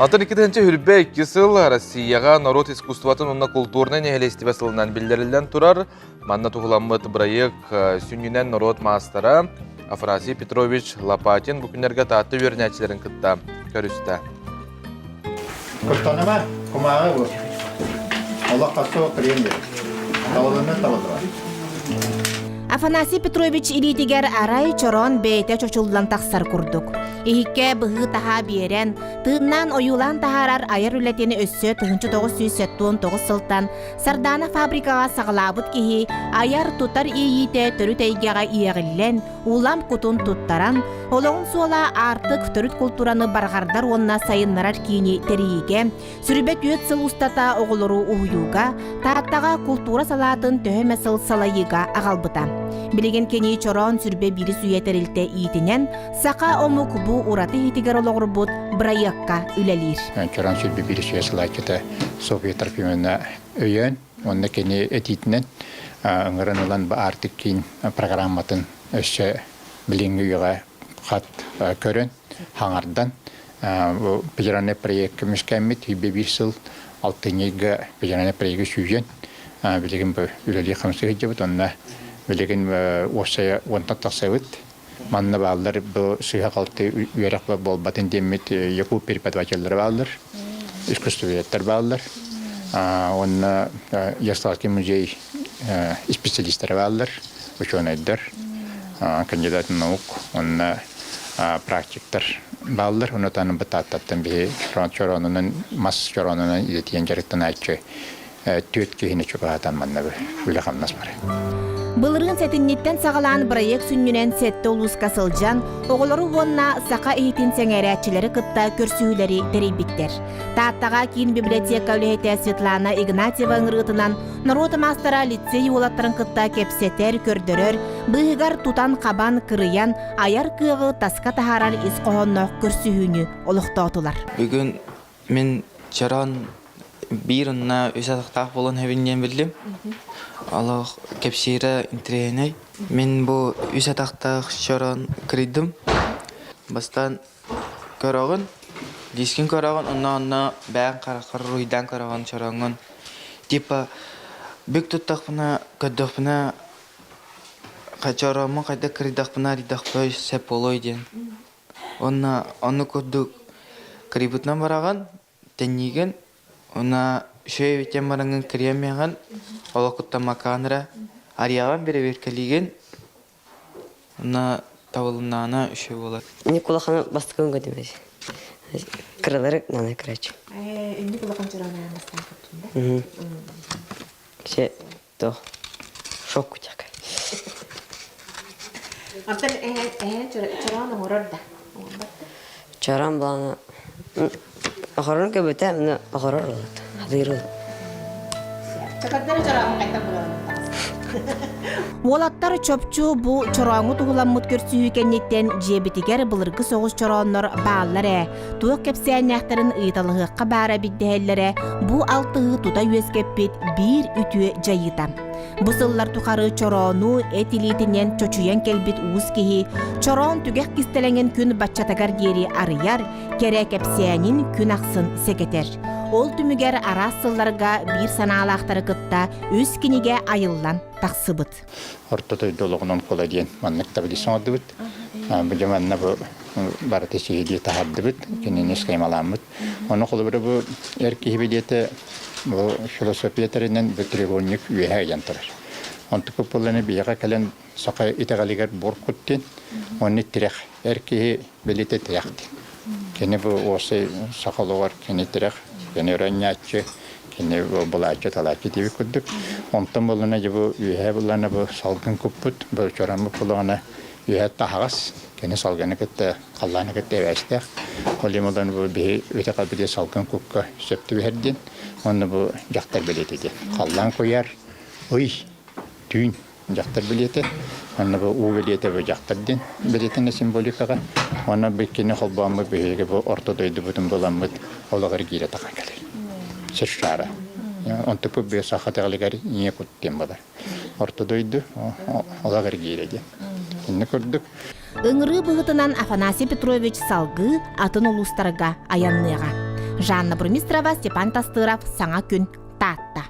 Атын 2022 сыл Россияҕа норуот искусствотын уонна култуурнай нэһилиэстибэ сылынан биллэриллэн турар. Манна туһуламмыт бырайыак сүнньүнэн норуот маастара Афрасий Петрович Лопатин бу күннэргэ Таатта үөрэнээччилэрин кытта көрүстэ. Куттаныма, кумааҕы бу. Олох хасо премия. Табылына табылыба. Афанасий Петрович илиитигэр арай чороон бэйэтэ чочуллан тахсар курдук. Иһиккэ быһыы-таһаа биэрэн, тыыннаан ойуулаан таһаарар айар үлэтин өссө 1979 сылтан Сардаана фабрикаҕа саҕалаабыт киһи айар-тутар иэйиитэ төрүт эйгэҕэ иэҕиллэн, улам кутун туттаран, олоҕун суола аартык төрүт култуураны барҕардар уонна сайыннарар киини тэрийиигэ, сүрүбэ түөрт сыл устата оҕолору уһуйууга, Тааттаҕа култуура салаатын төһө эмэ сыл салайыыга аҕалбыта. Билигин кини Чороон сүрбэ биирис үйэ тэрилтэ иитинэн саха омук бу ураты иһитигэр олоҕурбут бырайыакка үлэлиир. Чороон сүрбэ биирис үйэ салайааччыта Софья Трофимовна өйөөн уонна кини этиитинэн ыҥыран ылан бу Аартык киин программатын өссө билиҥҥи үйэҕэ хат көрөн, хаҥардан бу федеральный проект көмүскээммит сүүрбэ биир сыл алтынньыга федеральный проегы сүүйэн билигин бу үлэлии хамсыы сылдьабыт онно билигин уопсайа уонтан тахсабыт манна бааллар бу сыыһа-халты үөрэх буолбатын диэммит якут преподавателлэрэ бааллар искусствоведтар бааллар уонна Ярославский музей специалистара бааллар учуонайдар кандидат наук уонна практиктар бааллар. Ону таһынан Тааттаттан биһи чороонунан мас чороонунан идэтийэн дьарыктанааччы түөрт киһини чугаһатан манна үлэ-хамнас барар. Былырыын сэтинньиттэн саҕалаан бырайыак сүнньүнэн сэттэ улууска сылдьан, оҕолору уонна саха иһитин сэҥээрээччилэри кытта көрсүһүүлэри тэрийбиттэр. Тааттаҕа киин библиотека үлэһитэ Светлана Игнатьева ыҥырыытынан норуот маастара лицей уолаттарын кытта кэпсэтэр, көрдөрөр, быыһыгар тутан-хабан, кырыйан, айар кыаҕы таска таһаарар ис хоһоонноох көрсүһүүнү олохтоотулар. Бүгүн мин чороон биир уонна үс атахтаах буолан эбин диэн биллим. Олох кэпсиирэ интэриэһинэй. Мин бу үс атахтаах чороон кырыйдым. Бастаан көрөҕүн, дискин көрөҕүн, онно онно бэйэҥ хараххар уруһуйдаан көрөҕүн чорооҥҥун. Типа бүк туттахпына, көрдөхпүнэ чорооммун хайдах кырыйдахпына арыйдахпына сөп буолуой диэн. Уонна оннук курдук кырыйбытынан бараҕын, тэнниигин, уонна үчүгэй эбитин бараҥҥын кырыйан олох куттаммаккаҕын эрэ арыйаҕын, бэрэбиэркэлиигин, уонна табылыннаҕына үчүгэй буолар. Инник улахан бастакын көтүмэс. Кыралары нана короче. Инник улахан чороон бастаан көттүм да? Все то шок кутяка. Антон чороон оҥорор да? Чороон баланы Охорон көбүтэ, мына охорор олот. Хатыыр олот. Чакардары чороон хайдах булалар? Уолаттар чопчу бу чорооҥу туһуламмыт көрсүһүү кэнниттэн дьиэбитигэр былыргы соҕус чорооннор бааллар ээ, туох кэпсээннээхтэрин ыйыталаһыахха баара эбит дэһэллэрэ бу алтыһыы тута үөскэппит биир үтүө дьайыыта. Бу сыллар тухары чороону эт илиитинэн чочуйан кэлбит уус киһи чороон түгэх кистэлэҥин күн баччатыгар диэри арыйар, кэрэ кэпсээнин күн ахсын сэгэтэр. Ол түмүгэр араас сылларга биир санаалаахтары кытта үс кинигэ айыллан тахсыбыт. Орто дойду олоҕунан кула диэн маннык таблица оҥордубут. Бу дьэ манна бу барыта сиһилии таһардыбыт, кинини схемаламмыт. Ону холобура бу эр киһи билиэтэ бу философия тэринэн бу треугольник үөһэ ыйан турар. Онтукпут буолланы биһиэхэ кэлэн саха итэҕэлигэр буор кут диэн, онно тирэх эр киһи билиэтэ тирэх диэн. Кини бу уопсай саха олоҕор кини тирэх, кини өрөнньөөччү, кини булааччы-талааччы диэбит курдук. Онтон буоллана дьэ бу үөһэ буллана бу салгын куппут, бу чораммыт булаҕына үөһэ таһаҕас, кини салгыны кытта халлааны кытта эбээстээх. Ол иһин буолан бу биһи үтэ хабыдыа салгын кукка сөп түбэһэр диэн. Уонна бу дьахтар билиэтэ диэн. Халлаан куйаар, ый, түүн дьахтар билиэтэ. Уонна бу уу билиэтэ бу дьахтар диэн билиэтинэ символикаҕа. Уонна бу иккини холбооммут биһиги бу орто дойдубутун буламмыт олох эргиирэ тахан кэлэр. Сир шара. Онтукпут бу саха итэҕэлигэр ийэ кут диэн буолар. Орто дойду олох эргиирэ диэн. Инник курдук. Ыҥырыы быһыытынан Афанасий Петрович салгыы атын улуустарга айанныаҕа. Жанна Бурмистрова, Степан Тастыров, Саҥа күн, Таатта.